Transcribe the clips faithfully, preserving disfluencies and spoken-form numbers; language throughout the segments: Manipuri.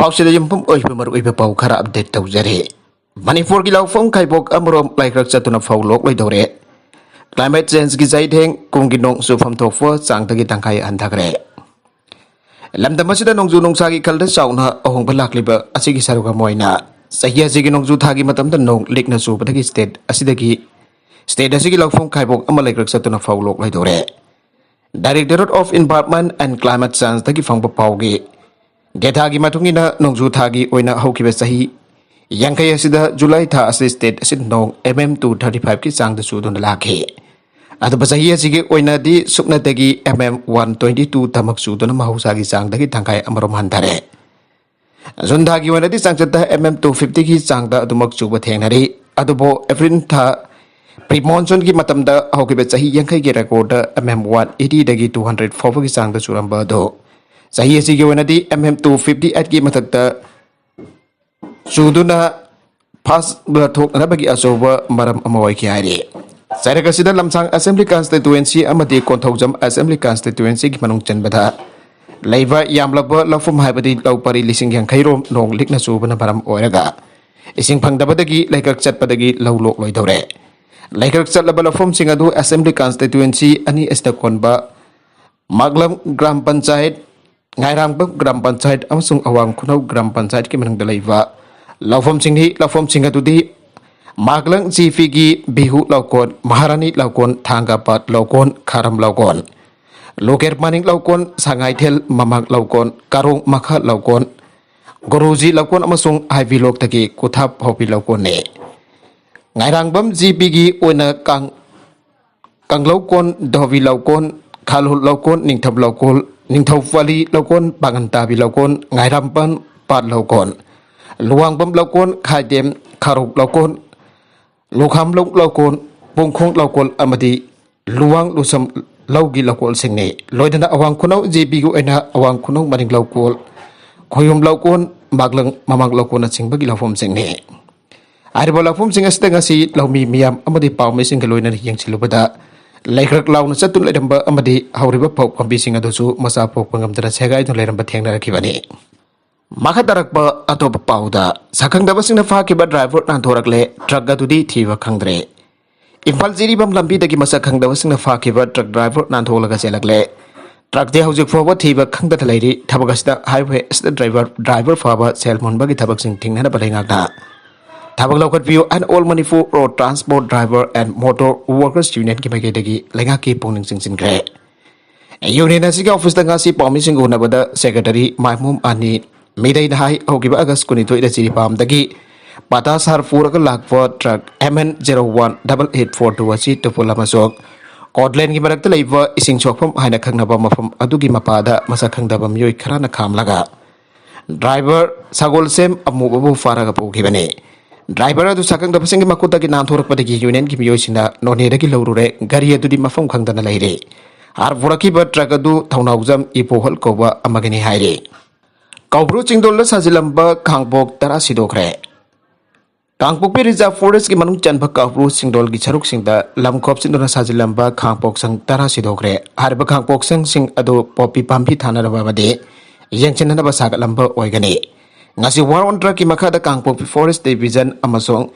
ꯄꯥꯎꯁꯤꯗ ꯌꯨꯝꯐꯝ ꯑꯣꯏꯕ ꯃꯔꯨꯑꯣꯏꯕ ꯄꯥꯎ ꯈꯔ ꯑꯞꯗꯦꯠ ꯇꯧꯖꯔꯤ꯫ ꯃꯅꯤꯄꯨꯔꯒꯤ ꯂꯧꯐꯝ ꯈꯥꯏꯕꯣꯛ ꯑꯃꯔꯣꯝ ꯂꯩꯈ꯭ꯔꯛ ꯆꯠꯇꯨꯅ ꯐꯧ ꯂꯣꯛꯂꯣꯏꯗꯧꯔꯦ꯫ ꯀ꯭ꯂꯥꯏꯃꯦꯠ ꯆꯦꯟꯖꯀꯤ ꯆꯩꯊꯦꯡ, ꯀꯨꯝꯒꯤ ꯅꯣꯡ ꯆꯨꯐꯝ ꯊꯣꯛꯄ ꯆꯥꯡꯗꯒꯤ ꯇꯪꯈꯥꯏ ꯍꯟꯊꯈ꯭ꯔꯦ꯫ ꯂꯝꯗꯝ ꯑꯁꯤꯗ ꯅꯣꯡꯖꯨ ꯅꯨꯡꯁꯥꯒꯤ ꯈꯜꯗ ꯆꯥꯎꯅ ꯑꯍꯣꯡꯕ ꯂꯥꯛꯂꯤꯕ ꯑꯁꯤꯒꯤ ꯁꯔꯨꯛ ꯑꯃ ꯑꯣꯏꯅ ꯆꯍꯤ ꯑꯁꯤꯒꯤ ꯅꯣꯡꯖꯨ ꯊꯥꯒꯤ ꯃꯇꯝꯗ ꯅꯣꯡ ꯂꯤꯛꯅ ꯆꯨꯕꯗꯒꯤ ꯁ꯭ꯇꯦꯠ ꯑꯁꯤꯗꯒꯤ, ꯁ꯭ꯇꯦꯠ ꯑꯁꯤꯒꯤ ꯂꯧꯐꯝ ꯈꯥꯏꯕꯣꯛ ꯑꯃ ꯂꯩꯈ꯭ꯔꯛ ꯆꯠꯇꯨꯅ ꯐꯧ ꯂꯣꯛꯂꯣꯏꯗꯧꯔꯦ꯫ Directorate of Environment and Climate Changeꯗꯒꯤ ꯐꯪꯕ ꯄꯥꯎꯒꯤ ꯗꯦꯇꯥꯒꯤ ꯃꯇꯨꯡ ꯏꯟꯅ ꯅꯣꯡꯖꯨ ꯊꯥꯒꯤ ꯑꯣꯏꯅ ꯍꯧꯈꯤꯕ ꯆꯍꯤ ꯌꯥꯡꯈꯩ ꯑꯁꯤꯗ ꯖꯨꯂꯥꯏ ꯊꯥ ꯑꯁꯤ ꯁ꯭ꯇꯦꯠ ꯑꯁꯤꯗ ꯅꯣꯡ ꯑꯦꯝ ꯑꯦꯝ ꯇꯨ ꯊꯥꯔꯇꯤ ꯐꯥꯏꯚꯀꯤ ꯆꯥꯡꯗ ꯆꯨꯗꯨꯅ ꯂꯥꯛꯈꯤ꯫ ꯑꯗꯨꯕꯨ ꯆꯍꯤ ꯑꯁꯤꯒꯤ ꯑꯣꯏꯅꯗꯤ ꯁꯨꯞꯅꯇꯒꯤ M M one twenty two ꯇꯃꯛ ꯆꯨꯗꯨꯅ ꯃꯍꯧꯁꯥꯒꯤ ꯆꯥꯡꯗꯒꯤ ꯇꯪꯈꯥꯏ ꯑꯃꯔꯣꯝ ꯍꯟꯊꯔꯦ꯫ ꯖꯨꯟ ꯊꯥꯒꯤ ꯑꯣꯏꯅꯗꯤ ꯆꯥꯡꯆꯠꯇ ꯑꯦꯝ ꯑꯦꯝ ꯇꯨ ꯐꯤꯐꯇꯤꯒꯤ ꯆꯥꯡꯗ ꯑꯗꯨꯃꯛ ꯆꯨꯕ ꯊꯦꯡꯅꯔꯤ꯫ ꯑꯗꯨꯕꯨ ꯑꯦꯄ꯭ꯔꯤꯜ ꯊꯥ ꯄ꯭ꯔꯤ ꯃꯣꯟꯁꯨꯟꯒꯤ ꯃꯇꯝꯗ ꯍꯧꯈꯤꯕ ꯆꯍꯤ ꯌꯥꯡꯈꯩꯒꯤ ꯔꯦꯀꯣꯔꯗ ꯑꯦꯝ ꯑꯦꯝ ꯋꯥꯟ ꯑꯩꯠꯇꯤꯗꯒꯤ ꯇꯨ ꯍꯟꯗ꯭ꯔꯦꯠ ꯐꯥꯎꯕꯒꯤ ꯆꯥꯡꯗ ꯆꯨꯔꯝꯕ ꯑꯗꯨ ꯆꯍꯤ ꯑꯁꯤꯒꯤ ꯑꯣꯏꯅꯗꯤ ꯑꯦꯝ ꯑꯦꯝ ꯇꯨ ꯐꯤꯐꯇꯤ ꯑꯩꯠꯀꯤ ꯃꯊꯛꯇ ꯆꯨꯗꯨꯅ ꯐꯥꯁ ꯊꯣꯛꯅꯅꯕꯒꯤ ꯑꯆꯧꯕ ꯃꯔꯝ ꯑꯃ ꯑꯣꯏꯈꯤ ꯍꯥꯏꯔꯤ꯫ ꯆꯩꯔꯛ ꯑꯁꯤꯗ ꯂꯝꯁꯥꯡ ꯑꯦꯁꯦꯝꯕ꯭ꯂꯤ ꯀꯟꯁꯇꯤꯇꯨꯋꯦꯟꯁꯤ ꯑꯃꯗꯤ ꯀꯣꯟꯊꯧꯖꯝ ꯑꯦꯁꯦꯝꯕ꯭ꯂꯤ ꯀꯟꯁꯇꯤꯇꯨꯋꯦꯟꯁꯤꯒꯤ ꯃꯅꯨꯡ ꯆꯟꯕꯗ ꯂꯩꯕ ꯌꯥꯝꯂꯕ ꯂꯧꯐꯝ ꯍꯥꯏꯕꯗꯤ ꯂꯧ ꯄꯔꯤ ꯂꯤꯁꯤꯡ ꯌꯥꯡꯈꯩ ꯔꯣꯝ ꯅꯣꯡ ꯂꯤꯛꯅ ꯆꯨꯕꯅ ꯃꯔꯝ ꯑꯣꯏꯔꯒ ꯏꯁꯤꯡ ꯐꯪꯗꯕꯗꯒꯤ ꯂꯩꯀꯛ ꯆꯠꯄꯗꯒꯤ ꯂꯧ ꯂꯣꯛꯂꯣꯏꯗꯧꯔꯦ꯫ ꯂꯩꯀꯛ ꯆꯠꯂꯕ ꯂꯧꯐꯝꯁꯤꯡ ꯑꯗꯨ ꯑꯦꯁꯦꯝꯕ꯭ꯂꯤ ꯀꯟꯁꯇꯤꯇꯨꯋꯦꯟꯁꯤ ꯑꯅꯤ ꯑꯁꯤꯗ ꯀꯣꯟꯕ ꯃꯥꯛꯂꯝ ꯒ꯭ꯔꯥꯝ ꯄꯟꯆꯥꯌꯠ, ꯉꯥꯏꯔꯥꯡꯕꯝ ꯒ꯭ꯔꯥꯝ ꯄꯟꯆꯥꯌꯠ ꯑꯃꯁꯨꯡ ꯑꯋꯥꯡ ꯈꯨꯅꯧ ꯒ꯭ꯔꯥꯝ ꯄꯟꯆꯥꯌꯠꯀꯤ ꯃꯅꯨꯡꯗ ꯂꯩꯕ ꯂꯧꯐꯝꯁꯤꯡꯅꯤ꯫ ꯂꯧꯐꯝꯁꯤꯡ ꯑꯗꯨꯗꯤ ꯃꯥꯛꯂꯪ ꯖꯤꯄꯤꯒꯤ ꯕꯤꯍꯨ ꯂꯧꯀꯣꯟ, ꯃꯍꯥꯔꯥꯅꯤ ꯂꯧꯀꯣꯟ, ꯊꯥꯡꯒꯥꯄꯥꯠ ꯂꯧꯀꯣꯟ, ꯈꯥꯔꯝ ꯂꯧꯀꯣꯟ, ꯂꯣꯀꯦꯔ ꯃꯅꯤꯡ ꯂꯧꯀꯣꯟ, ꯁꯉꯥꯏꯊꯦꯜ ꯃꯃꯥꯡ ꯂꯧꯀꯣꯟ, ꯀꯥꯔꯣꯡ ꯃꯈꯥ ꯂꯧꯀꯣꯟ, ꯒꯣꯔꯣꯖꯤ ꯂꯧꯀꯣꯟ ꯑꯃꯁꯨꯡ ꯍꯥꯏꯕꯤꯂꯣꯛꯇꯒꯤ ꯀꯨꯊꯥꯞ ꯍꯧꯕꯤ ꯂꯧꯀꯣꯟꯅꯤ꯫ ꯉꯥꯏꯔꯥꯡꯕꯝ ꯖꯤꯄꯤꯒꯤ ꯑꯣꯏꯅ ꯀꯥꯡ ꯀꯪꯂꯧꯀꯣꯟ, ꯙꯣꯕꯤ ꯂꯧꯀꯣꯟ, ꯈꯥꯂꯨꯜ ꯂꯧꯀꯣꯟ, ꯅꯤꯡꯊꯧ ꯂꯧꯀꯣꯟ, ꯅꯤꯡꯊꯧ ꯄꯥꯂꯤ ꯂꯧꯀꯣꯟ, ꯄꯥꯉꯟ ꯇꯥꯕꯤ ꯂꯧꯀꯣꯟ, ꯉꯥꯏꯔꯥꯝꯕꯝ ꯄꯥꯠ ꯂꯧꯀꯣꯟ, ꯂꯨꯋꯥꯡꯕꯝ ꯂꯧꯀꯣꯟ, ꯈꯥꯏꯗꯦꯝ ꯈꯥꯔꯣꯛ ꯂꯧꯀꯣꯟ, ꯂꯨꯈꯥꯝꯂꯣꯛ ꯂꯧꯀꯣꯟ, ꯄꯨꯡꯈꯣꯡ ꯂꯧꯀꯣꯟ ꯑꯃꯗꯤ ꯂꯨꯋꯥꯡ ꯂꯨꯁꯝ ꯂꯧꯒꯤ ꯂꯧꯀꯣꯜꯁꯤꯡꯅꯤ꯫ ꯂꯣꯏꯅꯅ ꯑꯋꯥꯡ ꯈꯨꯅꯧ ꯖꯦ ꯄꯤꯒꯤ ꯑꯣꯏꯅ ꯑꯋꯥꯡ ꯈꯨꯅꯧ ꯃꯅꯤꯡ ꯂꯧꯀꯣꯜ, ꯈꯣꯌꯨꯝ ꯂꯧꯀꯣꯟ, ꯃꯥꯛꯂꯪ ꯃꯃꯥꯡ ꯂꯧꯀꯣꯟꯅꯆꯤꯡꯕꯒꯤ ꯂꯧꯐꯝꯁꯤꯡꯅꯤ꯫ ꯍꯥꯏꯔꯤꯕ ꯂꯧꯐꯝꯁꯤꯡ ꯑꯁꯤꯗ ꯉꯁꯤ ꯂꯧꯃꯤ ꯃꯤꯌꯥꯝ ꯑꯃꯗꯤ ꯄꯥꯎꯃꯤꯁꯤꯡꯒ ꯂꯣꯏꯅꯅ ꯌꯦꯡꯁꯤꯜꯂꯨꯕꯗ ꯂꯩꯈ꯭ꯔꯛ ꯂꯥꯎꯅ ꯆꯠꯇꯨꯅ ꯂꯩꯔꯝꯕ ꯑꯃꯗꯤ ꯍꯧꯔꯤꯕ ꯐꯧ ꯄꯥꯝꯕꯤꯁꯤꯡ ꯑꯗꯨꯁꯨ ꯃꯆꯥ ꯄꯣꯛꯄ ꯉꯝꯗꯅ ꯁꯦꯒꯥꯏꯗꯨꯅ ꯂꯩꯔꯝꯕ ꯊꯦꯡꯅꯔꯛꯈꯤꯕꯅꯤ꯫ ꯃꯈꯥ ꯇꯥꯔꯛꯄ ꯑꯇꯣꯞꯄ ꯄꯥꯎꯗ, ꯁꯛꯈꯪꯗꯕꯁꯤꯡꯅ ꯐꯥꯈꯤꯕ ꯗ꯭ꯔꯥꯏꯚꯔ ꯅꯥꯟꯊꯣꯔꯛꯂꯦ, ꯇ꯭ꯔꯛ ꯑꯗꯨꯗꯤ ꯊꯤꯕ ꯈꯪꯗ꯭ꯔꯦ꯫ ꯏꯝꯐꯥꯜ ꯖꯤꯔꯤꯕꯥꯝ ꯂꯝꯕꯤꯗꯒꯤ ꯃꯁꯛ ꯈꯪꯗꯕꯁꯤꯡꯅ ꯐꯥꯈꯤꯕ ꯇ꯭ꯔꯛ ꯗ꯭ꯔꯥꯏꯚꯔ ꯅꯥꯟꯊꯣꯛꯂꯒ ꯆꯦꯜꯂꯛꯂꯦ꯫ ꯇ꯭ꯔꯛꯇꯤ ꯍꯧꯖꯤꯛ ꯐꯥꯎꯕ ꯊꯤꯕ ꯈꯪꯗꯅ ꯂꯩꯔꯤ꯫ ꯊꯕꯛ ꯑꯁꯤꯗ ꯍꯥꯏꯋꯦ ꯑꯁꯤꯗ ꯗ꯭ꯔꯥꯏꯚꯔ, ꯗ꯭ꯔꯥꯏꯚꯔ ꯐꯥꯕ ꯁꯦꯜ ꯃꯨꯟꯕꯒꯤ ꯊꯕꯛꯁꯤꯡ ꯊꯤꯡꯅꯅꯕ ꯂꯩꯉꯥꯛꯅ ꯊꯕꯛ ꯂꯧꯈꯠꯄꯤꯌꯨ and All Manipur Road Transport Driver and Motor Workers Unionꯒꯤ ꯃꯥꯏꯀꯩꯗꯒꯤ ꯂꯩꯉꯥꯛꯀꯤ ꯄꯨꯛꯅꯤꯡ ꯆꯤꯡꯁꯤꯟꯈ꯭ꯔꯦ꯫ ꯌꯨꯅꯤꯌꯟ ꯑꯁꯤꯒꯤ ꯑꯣꯐꯤꯁꯇ ꯉꯁꯤ ꯄꯥꯎꯃꯤꯁꯤꯡꯒ ꯎꯅꯕꯗ ꯁꯦꯀ꯭ꯔꯦꯇꯔꯤ ꯃꯥꯏꯃꯨꯝ ꯑꯅꯤ ꯃꯤꯗꯩꯅ ꯍꯥꯏ, ꯍꯧꯈꯤꯕ ꯑꯥꯒꯁ ꯀꯨꯟꯅꯤꯊꯣꯏꯗ ꯖꯤꯔꯤꯕꯥꯝꯗꯒꯤ ꯄꯇꯥꯁꯥꯔ ꯄꯨꯔꯒ ꯂꯥꯛꯄ truck M N zero one double eight four two ꯑꯁꯤ ꯇꯨꯄꯨꯜ ꯑꯃꯁꯨꯡ ꯀꯣꯠꯂꯦꯟꯒꯤ ꯃꯔꯛꯇ ꯂꯩꯕ ꯏꯁꯤꯡ ꯁꯣꯛꯐꯝ ꯍꯥꯏꯅ ꯈꯪꯅꯕ ꯃꯐꯝ ꯑꯗꯨꯒꯤ ꯃꯄꯥꯗ ꯃꯁꯛ ꯈꯪꯗꯕ ꯃꯤꯑꯣꯏ ꯈꯔꯅ ꯈꯥꯝꯂꯒ ꯗ꯭ꯔꯥꯏꯚꯔ ꯁꯒꯣꯜꯁꯦꯝ ꯑꯃꯨꯕꯕꯨ ꯐꯥꯔꯒ ꯄꯨꯈꯤꯕꯅꯤ꯫ ꯗ꯭ꯔꯥꯏꯚꯔ ꯑꯗꯨ ꯁꯛꯈꯪꯗꯕꯁꯤꯡꯒꯤ ꯃꯈꯨꯠꯇꯒꯤ ꯅꯥꯟꯊꯣꯔꯛꯄꯗꯒꯤ ꯌꯨꯅꯤꯌꯟꯒꯤ ꯃꯤꯑꯣꯏꯁꯤꯡꯅ ꯅꯣꯅꯦꯗꯒꯤ ꯂꯧꯔꯨꯔꯦ꯫ ꯒꯥꯔꯤ ꯑꯗꯨꯗꯤ ꯃꯐꯝ ꯈꯪꯗꯅ ꯂꯩꯔꯦ꯫ ꯍꯥꯔ ꯄꯨꯔꯛꯈꯤꯕ ꯇ꯭ꯔꯛ ꯑꯗꯨ ꯊꯧꯅꯥꯎꯖꯝ ꯏꯄꯣꯍꯜ ꯀꯧꯕ ꯑꯃꯒꯤꯅꯤ ꯍꯥꯏꯔꯤ꯫ ꯀꯧꯕ꯭ꯔꯨ ꯆꯤꯡꯗꯣꯜꯗ ꯁꯥꯖꯤꯜꯂꯝꯕ ꯈꯥꯡꯄꯣꯛ ꯇꯔꯥ ꯁꯤꯗꯣꯛꯈ꯭ꯔꯦ꯫ ꯀꯥꯡꯄꯣꯛꯄꯤ ꯔꯤꯖꯥꯔꯚ ꯐꯣꯔꯦꯁ꯭ꯠꯀꯤ ꯃꯅꯨꯡ ꯆꯟꯕ ꯀꯧꯕ꯭ꯔꯨ ꯆꯤꯡꯗꯣꯜꯒꯤ ꯁꯔꯨꯛꯁꯤꯡꯗ ꯂꯝ ꯈꯣꯞꯆꯤꯟꯗꯨꯅ ꯁꯥꯖꯤꯜꯂꯝꯕ ꯈꯥꯡꯄꯣꯛꯁꯪ ꯇꯔꯥ ꯁꯤꯗꯣꯛꯈ꯭ꯔꯦ꯫ ꯍꯥꯏꯔꯤꯕ ꯈꯥꯡꯄꯣꯛꯁꯪꯁꯤꯡ ꯑꯗꯨ ꯄꯣꯄꯤ ꯄꯥꯝꯕꯤ ꯊꯥꯅꯅꯕ ꯑꯃꯗꯤ ꯌꯦꯡꯁꯤꯟꯅꯅꯕ ꯁꯥꯒꯠꯂꯝꯕ ꯑꯣꯏꯒꯅꯤ꯫ ꯉꯁꯤ ꯋꯥꯔ ꯑꯣꯟ ꯇ꯭ꯔꯛꯀꯤ ꯃꯈꯥꯗ ꯀꯥꯡꯄꯣꯛꯄꯤ ꯐꯣꯔꯦꯁ꯭ꯠ ꯗꯤꯕꯤꯖꯟ ꯑꯃꯁꯨꯡ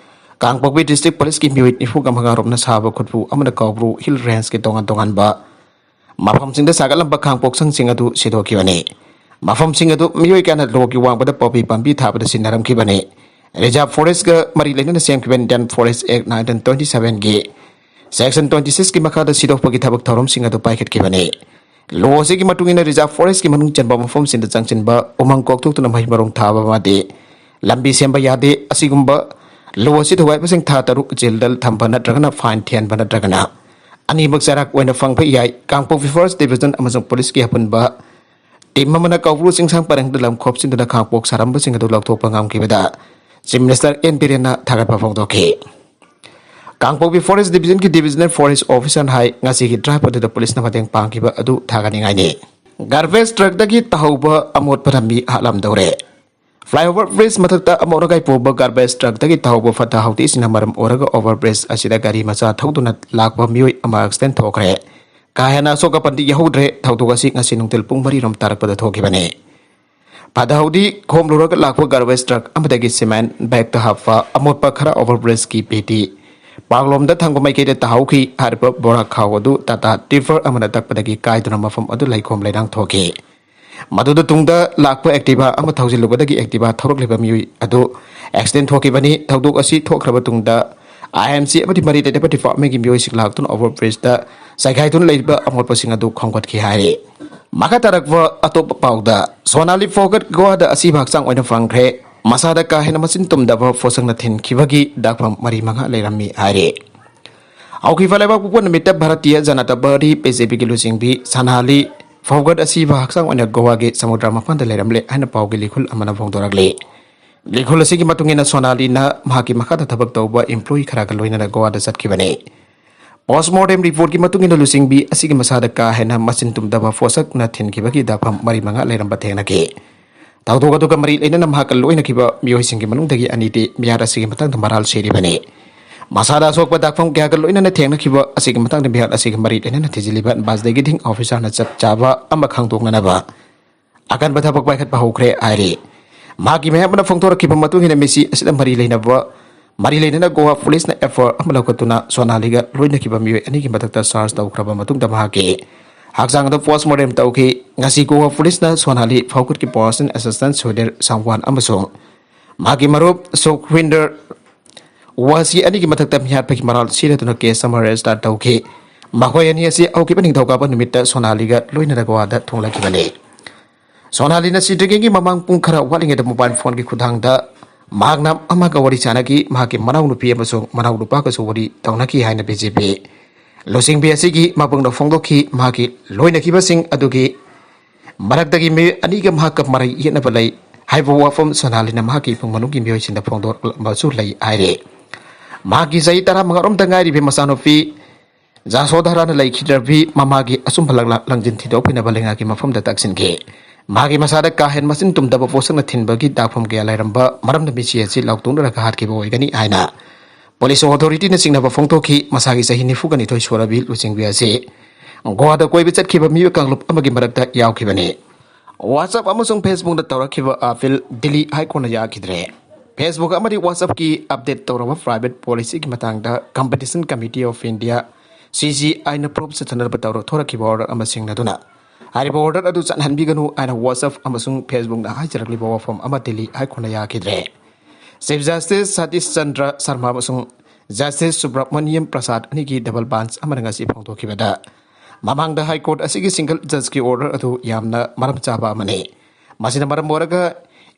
ꯀꯥꯡꯄꯣꯛꯄꯤ ꯗꯤꯁꯇ꯭ꯔꯤꯛ ꯄꯨꯂꯤꯁꯀꯤ ꯃꯤꯑꯣꯏ ꯅꯤꯐꯨꯒ ꯃꯉꯥ ꯔꯣꯝꯅ ꯁꯥꯕ ꯈꯨꯠꯄꯨ ꯑꯃꯅ ꯀꯧꯕ꯭ꯔꯨ ꯍꯤꯜ ꯔꯦꯟꯖꯀꯤ ꯇꯣꯉꯥꯟ ꯇꯣꯉꯥꯟꯕ ꯃꯐꯝꯁꯤꯡꯗ ꯁꯥꯒꯠꯂꯝꯕ ꯈꯥꯡꯄꯣꯛꯁꯪꯁꯤꯡ ꯑꯗꯨ ꯁꯤꯗꯣꯛꯈꯤꯕꯅꯤ꯫ ꯃꯐꯝꯁꯤꯡ ꯑꯗꯨ ꯃꯤꯑꯣꯏ ꯀꯌꯥꯅ ꯂꯣꯒꯤ ꯋꯥꯡꯃꯗ ꯄꯣꯄꯤ ꯄꯥꯝꯕꯤ ꯊꯥꯕꯗ ꯁꯤꯖꯤꯟꯅꯔꯝꯈꯤꯕꯅꯤ꯫ ꯔꯤꯖꯥꯔꯚ ꯐꯣꯔꯦꯁ꯭ꯠꯀ ꯃꯔꯤ ꯂꯩꯅꯅ ꯁꯦꯝꯈꯤꯕ Indian Forest Act nineteen twenty sevenꯒꯤ section twenty sixꯀꯤ ꯃꯈꯥꯗ ꯁꯤꯗꯣꯛꯄꯒꯤ ꯊꯕꯛ ꯊꯧꯔꯝꯁꯤꯡ ꯑꯗꯨ ꯄꯥꯏꯈꯠꯈꯤꯕꯅꯤ꯫ ꯂꯣ ꯑꯁꯤꯒꯤ ꯃꯇꯨꯡ ꯏꯟꯅ ꯔꯤꯖꯥꯔꯚ ꯐꯣꯔꯦꯁ꯭ꯠꯀꯤ ꯃꯅꯨꯡ ꯆꯟꯕ ꯃꯐꯝꯁꯤꯡꯗ ꯆꯪꯁꯤꯟꯕ, ꯎꯃꯪ ꯀꯣꯛꯊꯣꯛꯇꯨꯅ ꯃꯍꯩ ꯃꯔꯣꯡ ꯊꯥꯕ ꯑꯃꯗꯤ ꯂꯝꯕꯤ ꯁꯦꯝꯕ ꯌꯥꯗꯦ꯫ ꯑꯁꯤꯒꯨꯝꯕ ꯂꯣ ꯑꯁꯤ ꯊꯨꯒꯥꯏꯕꯁꯤꯡ ꯊꯥ ꯇꯔꯨꯛ ꯖꯦꯜꯗ ꯊꯝꯕ ꯅꯠꯇ꯭ꯔꯒꯅ ꯐꯥꯏꯟ ꯊꯤꯍꯟꯕ ꯅꯠꯇ꯭ꯔꯒꯅ ꯑꯅꯤꯃꯛ ꯆꯩꯔꯥꯛ ꯑꯣꯏꯅ ꯐꯪꯕ ꯌꯥꯏ꯫ ꯀꯥꯡꯄꯣꯛꯄꯤ ꯐꯣꯔꯦꯁ꯭ꯠ ꯗꯤꯕꯤꯖꯟ ꯑꯃꯁꯨꯡ ꯄꯨꯂꯤꯁꯀꯤ ꯑꯄꯨꯟꯕ ꯇꯤꯝ ꯑꯃꯅ ꯀꯧꯕ꯭ꯔꯨ ꯆꯤꯡꯁꯥꯡ ꯄꯔꯦꯡꯗ ꯂꯝ ꯈꯣꯞꯆꯤꯟꯗꯨꯅ ꯈꯥꯡꯄꯣꯛ ꯁꯥꯔꯝꯕꯁꯤꯡ ꯑꯗꯨ ꯂꯧꯊꯣꯛꯄ ꯉꯝꯈꯤꯕꯗ ꯆꯤꯐ ꯃꯤꯅꯤꯁꯇꯔ ꯑꯦꯟ ꯕꯤꯔꯦꯟꯅ ꯊꯥꯒꯠꯄ ꯐꯣꯡꯗꯣꯛꯈꯤ꯫ ꯀꯥꯡꯄꯣꯛꯄꯤ ꯐꯣꯔꯦꯁ꯭ꯠ ꯗꯤꯕꯤꯖꯟꯒꯤ ꯗꯤꯕꯤꯖꯅꯦꯜ ꯐꯣꯔꯦꯁ꯭ꯠ ꯑꯣꯐꯤꯁꯥꯔꯅ ꯍꯥꯏ, ꯉꯁꯤꯒꯤ ꯗ꯭ꯔꯥꯏꯚ ꯑꯗꯨꯗ ꯄꯨꯂꯤꯁꯅ ꯃꯇꯦꯡ ꯄꯥꯡꯈꯤꯕ ꯑꯗꯨ ꯊꯥꯒꯠꯅꯤꯡꯉꯥꯏꯅꯤ꯫ ꯒꯥꯔꯕꯦꯖ ꯇ꯭ꯔꯛꯇꯒꯤ ꯇꯥꯍꯧꯕ ꯑꯃꯣꯠꯄꯅ ꯃꯤ ꯍꯥꯠꯂꯝꯗꯧꯔꯦ꯫ ꯐ꯭ꯂꯥꯏꯑꯣꯚꯔ ꯕ꯭ꯔꯤꯖ ꯃꯊꯛꯇ ꯑꯃꯣꯠ ꯑꯀꯥꯏ ꯄꯨꯕ ꯒꯥꯔꯕꯦꯖ ꯇ꯭ꯔꯛꯇꯒꯤ ꯇꯥꯍꯧꯕ ꯐꯠꯇ ꯍꯥꯎꯗꯤꯁꯤꯡꯅ ꯃꯔꯝ ꯑꯣꯏꯔꯒ ꯑꯣꯚꯔ ꯕ꯭ꯔꯤꯖ ꯑꯁꯤꯗ ꯒꯥꯔꯤ ꯃꯆꯥ ꯊꯧꯗꯨꯅ ꯂꯥꯛꯄ ꯃꯤꯑꯣꯏ ꯑꯃ ꯑꯦꯛꯁꯤꯗꯦꯟ ꯊꯣꯛꯈ꯭ꯔꯦ꯫ ꯀꯥ ꯍꯦꯟꯅ ꯑꯁꯣꯛ ꯑꯄꯟꯗꯤ ꯌꯥꯎꯍꯧꯗ꯭ꯔꯦ꯫ ꯊꯧꯗꯣꯛ ꯑꯁꯤ ꯉꯁꯤ ꯅꯨꯡꯊꯤꯜ ꯄꯨꯡ ꯃꯔꯤ ꯔꯣꯝ ꯇꯥꯔꯛꯄꯗ ꯊꯣꯛꯈꯤꯕꯅꯤ꯫ ꯐꯗ ꯍꯥꯎꯗꯤ ꯈꯣꯝꯂꯨꯔꯒ ꯂꯥꯛꯄ garbage truck ꯑꯃꯗꯒꯤ cement bagꯇ ꯍꯥꯞꯄ ꯑꯃꯣꯠꯄ ꯈꯔ over bridgeꯀꯤ ꯄꯦꯇꯤ ꯄꯥꯛꯂꯣꯝꯗ ꯊꯪꯕ ꯃꯥꯏꯀꯩꯗ ꯇꯥꯍꯧꯈꯤ꯫ ꯍꯥꯏꯔꯤꯕ ꯕꯣꯔꯥ ꯈꯥꯎ ꯑꯗꯨ Tata tipper ꯑꯃꯅ ꯇꯛꯄꯗꯒꯤ ꯀꯥꯏꯗꯨꯅ ꯃꯐꯝ ꯑꯗꯨ ꯂꯩꯈꯣꯝ ꯂꯩꯅꯥꯡ ꯊꯣꯛꯈꯤ꯫ ꯃꯗꯨꯗ ꯇꯨꯡꯗ ꯂꯥꯛꯄ Activa ꯑꯃ ꯊꯧꯖꯤꯜꯂꯨꯕꯗꯒꯤ Activa ꯊꯧꯔꯛꯂꯤꯕ ꯃꯤꯑꯣꯏ ꯑꯗꯨ accident ꯊꯣꯛꯈꯤꯕꯅꯤ꯫ ꯊꯧꯗꯣꯛ ꯑꯁꯤ ꯊꯣꯛꯈ꯭ꯔꯕ ꯇꯨꯡꯗ IMC ꯑꯃꯗꯤ ꯃꯔꯤ ꯂꯩꯅꯕ departmentꯀꯤ ꯃꯤꯑꯣꯏꯁꯤꯡ ꯂꯥꯛꯇꯨꯅ over bridgeꯇ ꯆꯥꯏꯈꯥꯏꯗꯨꯅ ꯂꯩꯔꯤꯕ ꯑꯃꯣꯠꯄꯁꯤꯡ ꯑꯗꯨ ꯈꯣꯝꯒꯠꯈꯤ ꯍꯥꯏꯔꯤ꯫ ꯃꯈꯥ ꯇꯥꯔꯛꯄ ꯑꯇꯣꯞꯄ ꯄꯥꯎꯗ, ꯁꯣꯅꯥꯂꯤ ꯐꯣꯒꯠ ꯒꯣꯋꯥꯗ ꯑꯁꯤꯕ ꯍꯛꯆꯥꯡ ꯑꯣꯏꯅ ꯐꯪꯈ꯭ꯔꯦ꯫ ꯃꯁꯥꯗ ꯀꯥ ꯍꯦꯟꯅ ꯃꯆꯤꯟ ꯇꯨꯝꯗꯕ ꯐꯣꯔꯁꯛꯅ ꯊꯤꯟꯈꯤꯕꯒꯤ ꯗꯥꯛꯐꯝ ꯃꯔꯤ ꯃꯉꯥ ꯂꯩꯔꯝꯃꯤ ꯍꯥꯏꯔꯤ꯫ ꯍꯧꯈꯤꯕ ꯂꯩꯕꯥꯛꯄꯣꯛꯄ ꯅꯨꯃꯤꯠꯇ ꯚꯥꯔꯇꯤꯌ ꯖꯅꯇꯥ ꯄꯥꯔꯇꯤ, BJPꯒꯤ ꯂꯨꯆꯤꯡꯕꯤ ꯁꯣꯅꯥꯂꯤ ꯐꯣꯒꯠ ꯑꯁꯤꯕ ꯍꯛꯆꯥꯡ ꯑꯣꯏꯅ ꯒꯣꯋꯥꯒꯤ ꯁꯃꯨꯗ꯭ꯔ ꯃꯄꯥꯟꯗ ꯂꯩꯔꯝꯂꯦ ꯍꯥꯏꯅ ꯄꯥꯎꯒꯤ ꯂꯤꯈꯨꯜ ꯑꯃꯅ ꯐꯣꯡꯗꯣꯔꯛꯂꯤ꯫ ꯂꯤꯈꯨꯜ ꯑꯁꯤꯒꯤ ꯃꯇꯨꯡ ꯏꯟꯅ, ꯁꯣꯅꯥꯂꯤꯅ ꯃꯍꯥꯛꯀꯤ ꯃꯈꯥꯗ ꯊꯕꯛ ꯇꯧꯕ employee ꯈꯔꯒ ꯂꯣꯏꯅꯅ ꯒꯣꯋꯥꯗ ꯆꯠꯈꯤꯕꯅꯤ꯫ Postmortem reportꯀꯤ ꯃꯇꯨꯡ ꯏꯟꯅ, ꯂꯨꯆꯤꯡꯕꯤ ꯑꯁꯤꯒꯤ ꯃꯁꯥꯗ ꯀꯥ ꯍꯦꯟꯅ ꯃꯆꯤꯟ ꯇꯨꯝꯗꯕ ꯐꯣꯔꯁꯛꯅ ꯊꯤꯟꯈꯤꯕꯒꯤ ꯗꯥꯛꯐꯝ ꯃꯔꯤ ꯃꯉꯥ ꯂꯩꯔꯝꯕ ꯊꯦꯡꯅꯈꯤ꯫ ꯊꯧꯗꯣꯛ ꯑꯗꯨꯒ ꯃꯔꯤ ꯂꯩꯅꯅ ꯃꯍꯥꯛꯀ ꯂꯣꯏꯅꯈꯤꯕ ꯃꯤꯑꯣꯏꯁꯤꯡꯒꯤ ꯃꯅꯨꯡꯗꯒꯤ ꯑꯅꯤꯗꯤ ꯃꯤꯍꯥꯠ ꯑꯁꯤꯒꯤ ꯃꯇꯥꯡꯗ ꯃꯔꯥꯜ ꯁꯤꯔꯤꯕꯅꯤ꯫ ꯃꯁꯥꯗ ꯑꯁꯣꯛꯄ ꯗꯥꯛꯐꯝ ꯀꯌꯥꯒ ꯂꯣꯏꯅꯅ ꯊꯦꯡꯅꯈꯤꯕ ꯑꯁꯤꯒꯤ ꯃꯇꯥꯡꯗ ꯃꯤꯍꯥꯠ ꯑꯁꯤꯒ ꯃꯔꯤ ꯂꯩꯅꯅ ꯊꯤꯖꯤꯜꯂꯤꯕ ꯕꯥꯖꯗꯒꯤ ꯗꯤꯡ officerꯅ ꯆꯞ ꯆꯥꯕ ꯑꯃ ꯈꯪꯗꯣꯛꯅꯅꯕ ꯑꯀꯟꯕ ꯊꯕꯛ ꯄꯥꯏꯈꯠꯄ ꯍꯧꯈ꯭ꯔꯦ ꯍꯥꯏꯔꯤ꯫ ꯃꯍꯥꯛꯀꯤ ꯃꯌꯥꯝꯕꯅ ꯐꯣꯡꯗꯣꯔꯛꯈꯤꯕ ꯃꯇꯨꯡ ꯏꯟꯅ, ꯃꯤꯁꯤ ꯑꯁꯤꯗ ꯃꯔꯤ ꯂꯩꯅꯕ, ꯃꯔꯤ ꯂꯩꯅꯅ ꯒꯣꯋꯥ ꯄꯨꯂꯤꯁꯅ FIR ꯑꯃ ꯂꯧꯈꯠꯇꯨꯅ ꯁꯣꯅꯥꯂꯤꯒ ꯂꯣꯏꯅꯈꯤꯕ ꯃꯤꯑꯣꯏ ꯑꯅꯤꯒꯤ ꯃꯊꯛꯇ search ꯇꯧꯈ꯭ꯔꯕ ꯃꯇꯨꯡꯗ ꯃꯍꯥꯛꯀꯤ ꯍꯛꯆꯥꯡꯗ postmortem ꯇꯧꯈꯤ꯫ ꯉꯁꯤ ꯒꯣꯋꯥ ꯄꯨꯂꯤꯁꯅ ꯁꯣꯅꯥꯂꯤ ꯐꯥꯎꯈꯨꯠꯀꯤ personal assistant ꯁꯨꯗꯤꯔ ꯁꯥꯡꯋꯥꯟ ꯑꯃꯁꯨꯡ ꯃꯍꯥꯛꯀꯤ ꯃꯔꯨꯞ ꯁꯨꯈꯋꯤꯟꯗꯔ ꯋꯥꯁꯤ ꯑꯅꯤꯒꯤ ꯃꯊꯛꯇ ꯃꯤꯍꯥꯠꯄꯒꯤ ꯃꯔꯥꯜ ꯁꯤꯔꯗꯨꯅ case ꯑꯃ register ꯇꯧꯈꯤ꯫ ꯃꯈꯣꯏ ꯑꯅꯤ ꯑꯁꯤ ꯍꯧꯈꯤꯕ ꯅꯤꯡꯊꯧꯀꯥꯕ ꯅꯨꯃꯤꯠꯇ ꯁꯣꯅꯥꯂꯤꯒ ꯂꯣꯏꯅꯅ ꯒꯣꯋꯥꯗ ꯊꯨꯡꯂꯈꯤꯕꯅꯤ꯫ ꯁꯣꯅꯥꯂꯤꯅ ꯁꯤꯗ꯭ꯔꯤꯉꯩꯒꯤ ꯃꯃꯥꯡ ꯄꯨꯡ ꯈꯔ ꯋꯥꯠꯂꯤꯉꯩꯗ mobile phoneꯒꯤ ꯈꯨꯠꯊꯥꯡꯗ ꯃꯍꯥꯛꯅ ꯑꯃꯒ ꯋꯥꯔꯤ ꯁꯥꯅꯈꯤ꯫ ꯃꯍꯥꯛꯀꯤ ꯃꯅꯥꯎꯅꯨꯄꯤ ꯑꯃꯁꯨꯡ ꯃꯅꯥꯎꯅꯨꯄꯥꯒꯁꯨ ꯋꯥꯔꯤ ꯇꯧꯅꯈꯤ ꯍꯥꯏꯅ BJP ꯂꯨꯆꯤꯡꯕꯤ ꯑꯁꯤꯒꯤ ꯃꯕꯨꯡꯅ ꯐꯣꯡꯗꯣꯛꯈꯤ꯫ ꯃꯍꯥꯛꯀꯤ ꯂꯣꯏꯅꯈꯤꯕꯁꯤꯡ ꯑꯗꯨꯒꯤ ꯃꯔꯛꯇꯒꯤ ꯃꯤꯑꯣꯏ ꯑꯅꯤꯒ ꯃꯍꯥꯛꯀ ꯃꯔꯩ ꯌꯦꯠꯅꯕ ꯂꯩ ꯍꯥꯏꯕ ꯋꯥꯐꯝ ꯁꯣꯅꯥꯂꯤꯅ ꯃꯍꯥꯛꯀꯤ ꯏꯃꯨꯡ ꯃꯅꯨꯡꯒꯤ ꯃꯤꯑꯣꯏꯁꯤꯡꯗ ꯐꯣꯡꯗꯣꯔꯛꯂꯝꯕꯁꯨ ꯂꯩ ꯍꯥꯏꯔꯤ꯫ ꯃꯍꯥꯛꯀꯤ ꯆꯍꯤ ꯇꯔꯥꯃꯉꯥꯔꯣꯝꯗ ꯉꯥꯏꯔꯤꯕ ꯃꯆꯥꯅꯨꯄꯤ ꯖꯥꯁꯣꯗꯥꯔꯥꯅ ꯂꯩꯈꯤꯗ꯭ꯔꯕꯤ ꯃꯃꯥꯒꯤ ꯑꯆꯨꯝꯕ ꯂꯛꯂꯥꯛ ꯂꯪꯖꯤꯟ ꯊꯤꯗꯣꯛꯄꯤꯅꯕ ꯂꯩꯉꯥꯛꯀꯤ ꯃꯐꯝꯗ ꯇꯛꯁꯤꯟꯈꯤ꯫ ꯃꯍꯥꯛꯀꯤ ꯃꯁꯥꯗ ꯀꯥ ꯍꯦꯟꯅ ꯃꯆꯤꯟ ꯇꯨꯝꯗꯕ ꯄꯣꯠꯁꯛꯅ ꯊꯤꯟꯕꯒꯤ ꯗꯥꯛꯐꯝ ꯀꯌꯥ ꯂꯩꯔꯝꯕ ꯃꯔꯝꯅ ꯃꯤꯁꯤ ꯑꯁꯤ ꯂꯥꯎꯇꯣꯛꯅꯔꯒ ꯍꯥꯠꯈꯤꯕ ꯑꯣꯏꯒꯅꯤ ꯍꯥꯏꯅ police authorityꯅ ꯆꯤꯡꯅꯕ ꯐꯣꯡꯗꯣꯛꯈꯤ꯫ ꯃꯁꯥꯒꯤ ꯆꯍꯤ ꯅꯤꯐꯨꯒ ꯅꯤꯊꯣꯏ ꯁꯨꯔꯕꯤ ꯂꯨꯆꯤꯡꯕꯤ ꯑꯁꯤ ꯒꯣꯋꯥꯗ ꯀꯣꯏꯕ ꯆꯠꯈꯤꯕ ꯃꯤꯑꯣꯏ ꯀꯥꯡꯂꯨꯞ ꯑꯃꯒꯤ ꯃꯔꯛꯇ ꯌꯥꯎꯈꯤꯕꯅꯤ꯫ WhatsApp ꯑꯃꯁꯨꯡ Facebookꯅ ꯇꯧꯔꯛꯈꯤꯕ ꯑꯥꯄꯤꯜ ꯗꯤꯜꯂꯤ ꯍꯥꯏ ꯀꯣꯔꯠꯅ ꯌꯥꯈꯤꯗ꯭ꯔꯦ꯫ Facebook ꯑꯃꯗꯤ WhatsAppꯀꯤ ꯑꯞꯗꯦꯠ ꯇꯧꯔꯕ ꯄ꯭ꯔꯥꯏꯚꯦꯠ ꯄꯣꯂꯤꯁꯤꯒꯤ ꯃꯇꯥꯡꯗ Competition Committee of India, CCIꯅ ꯄ꯭ꯔꯣꯞ ꯆꯠꯊꯅꯕ ꯇꯧꯔ ꯊꯣꯔꯛꯈꯤꯕ ꯑꯣꯔꯗꯔ ꯑꯃ ꯁꯤꯡꯅꯗꯨꯅ ꯍꯥꯏꯔꯤꯕ ꯑꯣꯔꯗꯔ ꯑꯗꯨ ꯆꯠꯍꯟꯕꯤꯒꯅꯨ ꯍꯥꯏꯅ WhatsApp ꯑꯃꯁꯨꯡ Facebookꯅ ꯍꯥꯏꯖꯔꯛꯂꯤꯕ ꯋꯥꯐꯝ ꯑꯃ ꯗꯤꯜꯂꯤ ꯍꯥꯏ ꯀꯣꯔꯠꯅ ꯌꯥꯈꯤꯗ꯭ꯔꯦ꯫ ꯆꯤꯐ ꯖꯁꯇꯤꯁ ꯁꯇꯤꯁ ꯆꯟꯗ꯭ꯔ ꯁꯔꯃ ꯑꯃꯁꯨꯡ ꯖꯁꯇꯤꯁ ꯁꯨꯕ꯭ꯔꯃꯅꯤꯌꯝ ꯄ꯭ꯔꯁꯥꯗ ꯑꯅꯤꯒꯤ ꯗꯕꯜ ꯕꯦꯟꯆ ꯑꯃꯅ ꯉꯁꯤ ꯐꯣꯡꯗꯣꯛꯈꯤꯕꯗ, ꯃꯃꯥꯡꯗ ꯍꯥꯏ ꯀꯣꯔꯠ ꯑꯁꯤꯒꯤ ꯁꯤꯡꯒꯜ ꯖꯖꯀꯤ ꯑꯣꯔꯗꯔ ꯑꯗꯨ ꯌꯥꯝꯅ ꯃꯔꯝ ꯆꯥꯕ ꯑꯃꯅꯤ꯫ ꯃꯁꯤꯅ ꯃꯔꯝ ꯑꯣꯏꯔꯒ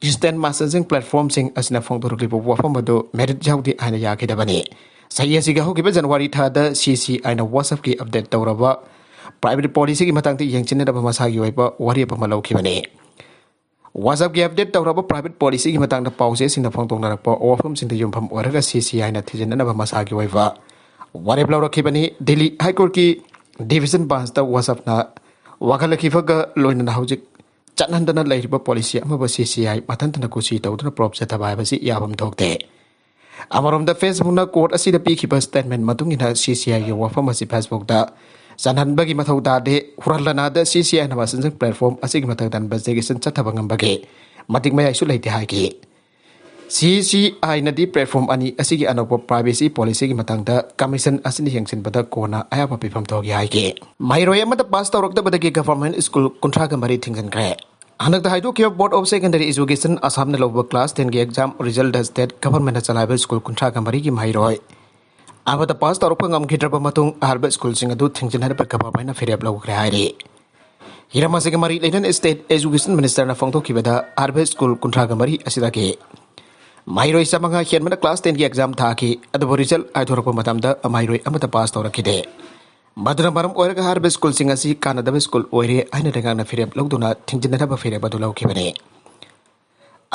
instant messaging platformꯁꯤꯡ ꯑꯁꯤꯅ ꯐꯣꯡꯗꯣꯔꯛꯂꯤꯕ ꯋꯥꯐꯝ ꯑꯗꯨ merit ꯌꯥꯎꯗꯦ ꯍꯥꯏꯅ ꯌꯥꯈꯤꯗꯕꯅꯤ꯫ ꯆꯍꯤ ꯑꯁꯤꯒꯤ ꯍꯧꯈꯤꯕ ꯖꯅꯋꯥꯔꯤ ꯊꯥꯗ CCIꯅ WhatsAppꯀꯤ ꯑꯞꯗꯦꯠ ꯇꯧꯔꯕ ꯄ꯭ꯔꯥꯏꯚꯦꯠ ꯄꯣꯂꯤꯁꯤꯒꯤ ꯃꯇꯥꯡꯗ ꯌꯦꯡꯁꯤꯟꯅꯅꯕ ꯃꯁꯥꯒꯤ ꯑꯣꯏꯕ ꯋꯥꯔꯦꯞ ꯑꯃ ꯂꯧꯈꯤꯕꯅꯤ꯫ WhatsAppꯀꯤ ꯑꯞꯗꯦꯠ ꯇꯧꯔꯕ ꯄ꯭ꯔꯥꯏꯚꯦꯠ ꯄꯣꯂꯤꯁꯤꯒꯤ ꯃꯇꯥꯡꯗ ꯄꯥꯎꯆꯦꯁꯤꯡꯅ ꯐꯣꯡꯗꯣꯛꯅꯔꯛꯄ ꯋꯥꯐꯝꯁꯤꯡꯗ ꯌꯨꯝꯐꯝ ꯑꯣꯏꯔꯒ CCIꯅ ꯊꯤꯖꯤꯟꯅꯅꯕ ꯃꯁꯥꯒꯤ ꯑꯣꯏꯕ ꯋꯥꯔꯦꯞ ꯂꯧꯔꯛꯈꯤꯕꯅꯤ꯫ ꯗꯤꯜꯂꯤ ꯍꯥꯏ ꯀꯣꯔꯠꯀꯤ ꯗꯤꯚꯤꯖꯟ ꯕꯦꯟꯆꯇ WhatsAppꯅ ꯋꯥꯀꯠꯂꯛꯈꯤꯕꯒ ꯂꯣꯏꯅꯅ ꯍꯧꯖꯤꯛ ꯆꯠꯅꯍꯟꯗꯅ ꯂꯩꯔꯤꯕ ꯄꯣꯂꯤꯁꯤ ꯑꯃꯕꯨ CCI ꯃꯊꯟꯇꯅ ꯀꯨꯁꯤ ꯇꯧꯗꯨꯅ ꯄ꯭ꯔꯣꯞ ꯆꯠꯊꯕ ꯍꯥꯏꯕꯁꯤ ꯌꯥꯐꯝ ꯊꯣꯛꯇꯦ꯫ ꯑꯃꯔꯣꯝꯗ Facebookꯅ ꯀꯣꯔꯠ ꯑꯁꯤꯗ ꯄꯤꯈꯤꯕ ꯁ꯭ꯇꯦꯠꯃꯦꯟ ꯃꯇꯨꯡ ꯏꯟꯅ CCIꯒꯤ ꯋꯥꯐꯝ ꯑꯁꯤ Facebookꯇ ꯆꯟꯍꯟꯕꯒꯤ ꯃꯊꯧ ꯇꯥꯗꯦ꯫ ꯍꯨꯔꯥꯟꯂꯅꯥꯗ CCIꯅ messaging platform ꯑꯁꯤꯒꯤ ꯃꯊꯛꯇ investigation ꯆꯠꯊꯕ ꯉꯝꯕꯒꯤ ꯃꯇꯤꯛ ꯃꯌꯥꯏꯁꯨ ꯂꯩꯇꯦ ꯍꯥꯏꯈꯤ꯫ CCIꯅꯗꯤ platform ꯑꯅꯤ ꯑꯁꯤꯒꯤ ꯑꯅꯧꯕ privacy policyꯒꯤ ꯃꯇꯥꯡꯗ commission ꯑꯁꯤꯅ ꯌꯦꯡꯁꯤꯟꯕꯗ ꯀꯣꯟꯅ ꯑꯌꯥꯕ ꯄꯤꯐꯝ ꯊꯣꯛꯏ ꯍꯥꯏꯈꯤ꯫ ꯃꯍꯩꯔꯣꯏ ꯑꯃꯗ ꯄꯥꯁ ꯇꯧꯔꯛꯇꯕꯗꯒꯤ government school ꯀꯨꯟꯊ꯭ꯔꯥꯒ ꯃꯔꯤ ꯊꯤꯡꯖꯤꯟꯈ꯭ꯔꯦ꯫ ꯍꯟꯗꯛꯇ ꯍꯥꯏꯗꯣꯛꯈꯤꯕ Board of Secondary Education ꯑꯁꯥꯝꯅ ꯂꯧꯕ class tenꯒꯤ exam resultꯇ state governmentꯅ ꯆꯂꯥꯏꯕ school ꯀꯨꯟꯊ꯭ꯔꯥꯒ ꯃꯔꯤꯒꯤ ꯃꯍꯩꯔꯣꯏ ꯑꯃꯗ ꯄꯥꯁ ꯇꯧꯔꯛꯄ ꯉꯝꯈꯤꯗ꯭ꯔꯕ ꯃꯇꯨꯡ ꯑꯍꯥꯟꯕ schoolꯁꯤꯡ ꯑꯗꯨ ꯊꯤꯡꯖꯤꯟꯅꯅꯕ governmentꯅ ꯐꯤꯔꯦꯞ ꯂꯧꯈ꯭ꯔꯦ ꯍꯥꯏꯔꯤ꯫ ꯍꯤꯔꯝ ꯑꯁꯤꯒ ꯃꯔꯤ ꯂꯩꯅꯅ state education ministerꯅ ꯐꯣꯡꯗꯣꯛꯈꯤꯕꯗ ꯑꯍꯥꯟꯕ school ꯀꯨꯟꯊ꯭ꯔꯥꯒ ꯃꯔꯤ ꯑꯁꯤꯗꯒꯤ ꯃꯍꯩꯔꯣꯏ ꯆꯥꯃꯉꯥ ꯍꯦꯟꯕꯅ class tenꯒꯤ exam ꯊꯥꯈꯤ, ꯑꯗꯨꯕꯨ result ꯍꯥꯏꯗꯣꯔꯛꯄ ꯃꯇꯝꯗ ꯃꯍꯩꯔꯣꯏ ꯑꯃꯠꯇ ꯄꯥꯁ ꯇꯧꯔꯛꯈꯤꯗꯦ꯫ ꯃꯗꯨꯅ ꯃꯔꯝ ꯑꯣꯏꯔꯒ ꯍꯥꯏꯔꯤꯕ schoolꯁꯤꯡ ꯑꯁꯤ ꯀꯥꯟꯅꯗꯕ school ꯑꯣꯏꯔꯦ ꯍꯥꯏꯅ ꯂꯩꯉꯥꯛꯅ ꯐꯤꯔꯦꯞ ꯂꯧꯗꯨꯅ ꯊꯤꯡꯖꯤꯟꯅꯅꯕ ꯐꯤꯔꯦꯞ ꯑꯗꯨ ꯂꯧꯈꯤꯕꯅꯤ꯫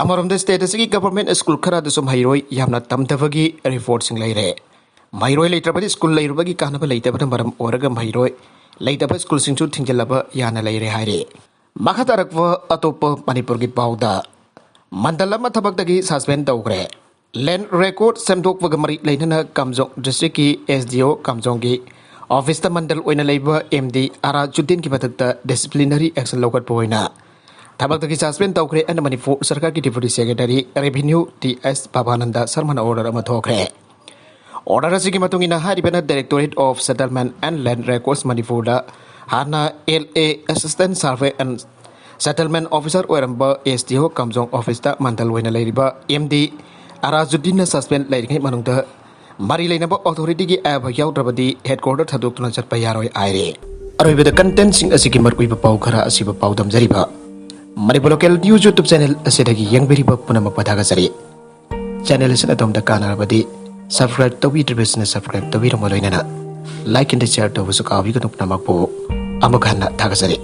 ꯑꯃꯔꯣꯝꯗ state ꯑꯁꯤꯒꯤ government school ꯈꯔꯗꯁꯨ ꯃꯍꯩꯔꯣꯏ ꯌꯥꯝꯅ ꯇꯝꯗꯕꯒꯤ reportꯁꯤꯡ ꯂꯩꯔꯦ꯫ ꯃꯍꯩꯔꯣꯏ ꯂꯩꯇ꯭ꯔꯕꯗꯤ school ꯂꯩꯔꯨꯕꯒꯤ ꯀꯥꯟꯅꯕ ꯂꯩꯇꯕꯅ ꯃꯔꯝ ꯑꯣꯏꯔꯒ ꯃꯍꯩꯔꯣꯏ ꯂꯩꯇꯕ schoolꯁꯤꯡꯁꯨ ꯊꯤꯡꯖꯤꯜꯂꯕ ꯌꯥꯅ ꯂꯩꯔꯦ ꯍꯥꯏꯔꯤ꯫ ꯃꯈꯥ ꯇꯥꯔꯛꯄ ꯑꯇꯣꯞꯄ ꯃꯅꯤꯄꯨꯔꯒꯤ ꯄꯥꯎꯗ, ꯃꯟꯗꯜ ꯑꯃ ꯊꯕꯛꯇꯒꯤ suspend ꯇꯧꯈ꯭ꯔꯦ꯫ Land record ꯁꯦꯝꯗꯣꯛꯄꯒ ꯃꯔꯤ ꯂꯩꯅꯅ ꯀꯥꯝꯖꯣꯡ districtꯀꯤ SDO ꯀꯥꯝꯖꯣꯡꯒꯤ officeꯇ ꯃꯟꯗꯜ ꯑꯣꯏꯅ ꯂꯩꯕ MD ꯑꯔꯥꯖꯨꯗꯤꯟꯒꯤ ꯃꯊꯛꯇ disciplinary action ꯂꯧꯈꯠꯄ ꯑꯣꯏꯅ ꯊꯕꯛꯇꯒꯤ ꯁꯁꯄꯦꯟ ꯇꯧꯈ꯭ꯔꯦ ꯍꯥꯏꯅ ꯃꯅꯤꯄꯨꯔ ꯁꯔꯀꯥꯔꯒꯤ ꯗꯦꯄ꯭ꯌꯨꯇꯤ ꯁꯦꯀ꯭ꯔꯦꯇꯔꯤ ꯔꯦꯚꯤꯅ꯭ꯌꯨ ꯇꯤ ꯑꯦꯁ ꯕꯕꯥꯅꯟꯗ ꯁꯔꯃꯅ ꯑꯣꯔꯗꯔ ꯑꯃ ꯊꯣꯛꯈ꯭ꯔꯦ꯫ ꯑꯣꯔꯗꯔ ꯑꯁꯤꯒꯤ ꯃꯇꯨꯡ ꯏꯟꯅ ꯍꯥꯏꯔꯤꯕꯅ Directorate of Settlement and Land Records ꯃꯅꯤꯄꯨꯔꯗ ꯍꯥꯟꯅ L A, Assistant Survey and Settlement Officer ꯑꯣꯏꯔꯝꯕ ꯑꯦꯁ ꯗꯤ ꯑꯣ ꯀꯥꯝꯖꯣꯡ ꯑꯣꯐꯤꯁꯇ ꯃꯟꯗꯜ ꯑꯣꯏꯅ ꯂꯩꯔꯤꯕ ꯑꯦꯝ ꯗꯤ ꯑꯔꯥꯖꯨꯗꯤꯟꯅ ꯁꯁꯄꯦꯟ ꯂꯩꯔꯤꯉꯩ ꯃꯅꯨꯡꯗ ꯃꯔꯤ ꯂꯩꯅꯕ ꯑꯣꯊꯣꯔꯤꯇꯤꯒꯤ ꯑꯌꯥꯕ ꯌꯥꯎꯗ꯭ꯔꯕꯗꯤ ꯍꯦꯗꯀ꯭ꯋꯥꯇꯔ ꯊꯥꯗꯣꯛꯇꯨꯅ ꯆꯠꯄ ꯌꯥꯔꯣꯏ ꯍꯥꯏꯔꯦ꯫ ꯑꯔꯣꯏꯕꯗ ꯀꯟꯇꯦꯟꯁꯤꯡ ꯑꯁꯤꯒꯤ ꯃꯔꯨꯑꯣꯏꯕ ꯄꯥꯎ ꯈꯔ ꯑꯁꯤꯕꯨ ꯄꯥꯎꯗꯝꯖꯔꯤꯕ Manipur local news YouTube channel ꯑꯁꯤꯗꯒꯤ ꯌꯦꯡꯕꯤꯔꯤꯕ ꯄꯨꯝꯅꯃꯛꯄꯨ ꯊꯥꯒꯠꯆꯔꯤ꯫ ꯆꯦꯅꯦꯜ ꯑꯁꯤꯅ ꯑꯗꯣꯝꯗ ꯀꯥꯟꯅꯔꯕꯗꯤ subscribe ꯇꯧꯕꯤꯗ꯭ꯔꯤꯕꯁꯤꯅ subscribe ꯇꯧꯕꯤꯔꯝꯕ ꯂꯣꯏꯅꯅ like and share ꯇꯧꯕꯁꯨ ꯀꯥꯎꯕꯤꯒꯅꯨ꯫ ꯄꯨꯝꯅꯃꯛꯄꯨ ꯑꯃꯨꯛ ꯍꯟꯅ ꯊꯥꯒꯠꯆꯔꯤ꯫